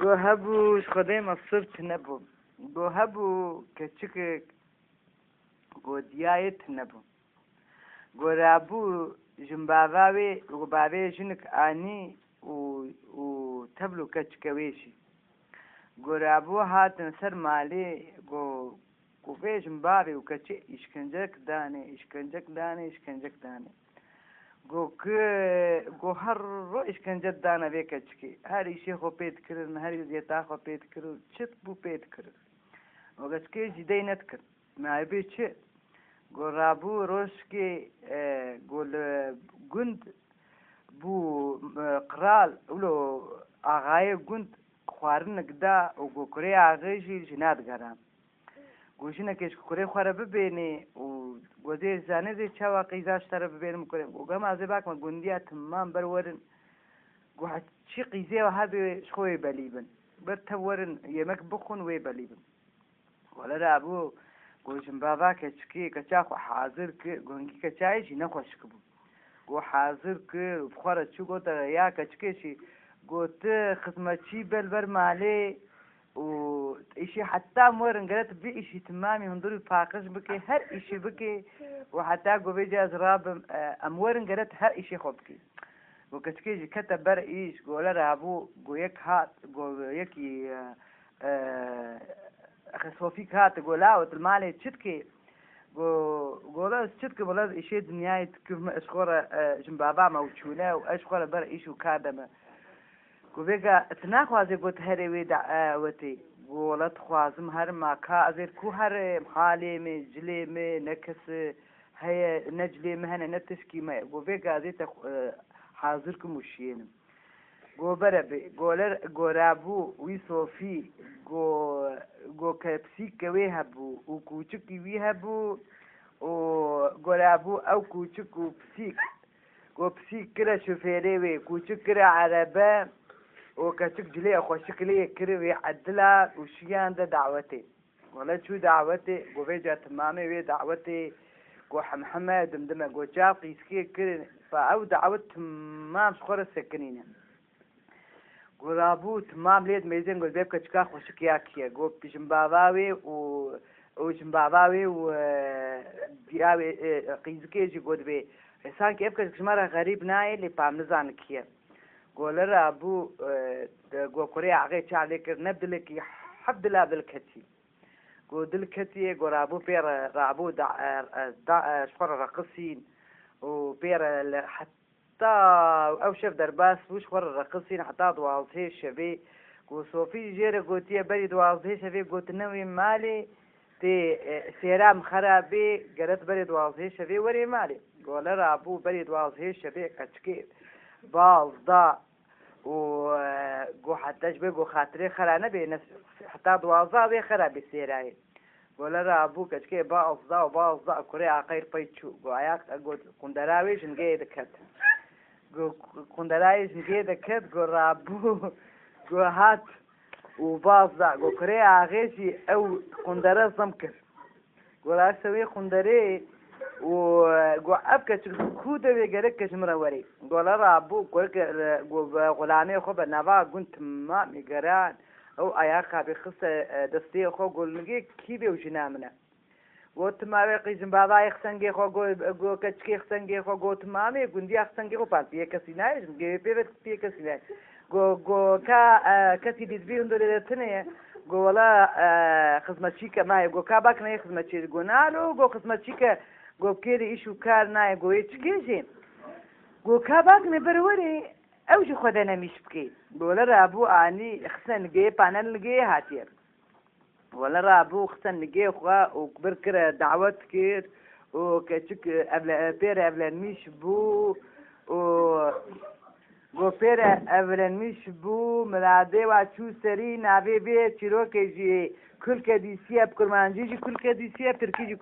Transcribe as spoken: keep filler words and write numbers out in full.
Go hebû ji Xwedê mesûr tune bû. Go hebû keçikek, go diyayê tune bû. Go rabû ji bava wê, go bavê jinik anî û, û tevlo keçike wê jî. Go rabû hatin ser malê, go, go vê jimbavê û keçê îşkencek danê, îşkencek danê, îşkencek danê. Go ki, go her ro îşkence dane vê keçikê. Her îşê xwe pê dikirin, her eziyeta xwe pê dikirin, çi bû pê dikirin. Go keçikê jî dey nedikir. Naybê çi? Go rabû rojkê, e, go li gund bû, e, qral, wilo axayê gund xwarinik da û go kurê axê jî jina digeran. Go jinekê ji kurê xwe re bibênê û go zê zanê zê çawa qîza ji te re bibênim kurê. Go gema zê bakme gundiya timam ber werin. Go çi qîzê we hebê ji xwe wê belî bin. Ber tev werin yemek bixwin wê belî bin. Wele rabû, go jimbava keçikê keça xwe hazir kir, go hingî keçayê jî nexweşik bû. Go hazir kir û bi xwe re çû, gote ya keçikê jî, go tu xizmetçî be li ber malê û îşî heta em werin gere tu bi îşî timamî hundir û paqij bike, her îşî bike û heta go vêca ez rabim, e, em werin gere tu her îşê xwe bikî. Go keçikê jî kete ber îş, go wele rabû, go yek hat, go yekî, e, e, Sofîk hat, go lawo tu li malê çi dikê? Go, go wele ez çi dikim, wele ez îşê dinyayê dikim, ez ji xwe re, e, jimbava me û çûne û ez ji xwe re ber îş û kar deme. Go vêga tu naxwazê go tu herê wê dawetê? Go wele dixwazim herim, ma ka ez ê li ku herim, halê min, cilê min, ne kes heye, ne cilê min hene, ne tişkî me ye. Go vêga ez ê te, e, hazir kim û şiyênim. Go bere bê, go ler, go rabû wî Sofî, go, go ke pisîkê wê hebû û kûçikî wî hebû û go rabû ew kûçik û pisîk. Go pisîk kire şofêrê wê, kûçik kire erebe û keçik cilê xweşik lê kir wê edila û şiyan de dawetê. Wele çû dawetê, go vêca timamê wê dawetê, go hemheme, dimdime, go çav qîzkê kirin, pa ew dawet timam ji xwe re sekinîne. Go rabû timam lê dimêzin, go dibê ev keçika xweşik ya kî ye? Go jimbava wê û, û jimbava wê û, e, diya wê, e, qîzikê jî go dibê, e, sankî ev keçik ji me re xerîb nayê, lê pa em nizanin kî ye. Go li rabû, e, de, go kurê axê çav lê kir, ne dilekî, heft dila dil ketî. Go dil ketiye, go rabû pê re, rabû da, e, e, da, e, ji xwe re reqisîn û pê re li heta ew şev derbas bû, ji xwe re reqisîn heta duwazdehê şevê. Go Sofî jê re gotiye, berî duwazdehê şevê gotinê wê malê tê, e, sêra min xera bê, gere tu berê duwazdehê şevê werê malê. Go li rabû berê duwazdehê şevê keçikê baz da û, e, go heta ji ber go xatirê xera nebe, ne heta duwazdeh wê xera bê sêrayê. Go li rabû keçikê baz da û baz da, kurê axê pey çû. Go ayak, go qundera wê jingeyê diket. Go qundera wê jingeyê diket, go rabû, go hat û baz da. Go kurê axê jî ew qundere zim kir. Go raşte wê qunderê û, e, go ev keçik ku de wê gerek ke ji min re werê. Go li rabû, go ke, e, go bi xulamê xwe be nava gund timamê geran. Ew ayaxa bê xiste, e, destê xwe, go li nigê kî bê û jina min e. Go timamê qîzin bavayê xisengê xwe, go, go keçikê xisengê xwe, go timamê gundiya xisengê xwe, pan piyê kesî nayê, ji min gê pê ve piyê kesî nayê. Go, go ka, e, kesî dî dibî hundirê de tune ye. Go wela, e, xizmetçîke me ye. Go ka bak neyê xizmetçî. Go nalo, go xizmetçîke, go bi kêrî îş û kar nayê. Go yê çikê jî. Go ka bak ne ber werê, ew jî xwe de nemîş bikê. Go wela rabû anî xise nigê, panel nigê hatiye. Wele rabû xise nigê xwe û bir kire dawet kir û keçik evle-, pêre evlenmiş bû û go pêre evlenmiş bû, miradê wa çû serî, navê vê çîrokê jî Kulkedîsiye, bi kurmancî jî Kulkedîsiye, tirkî jî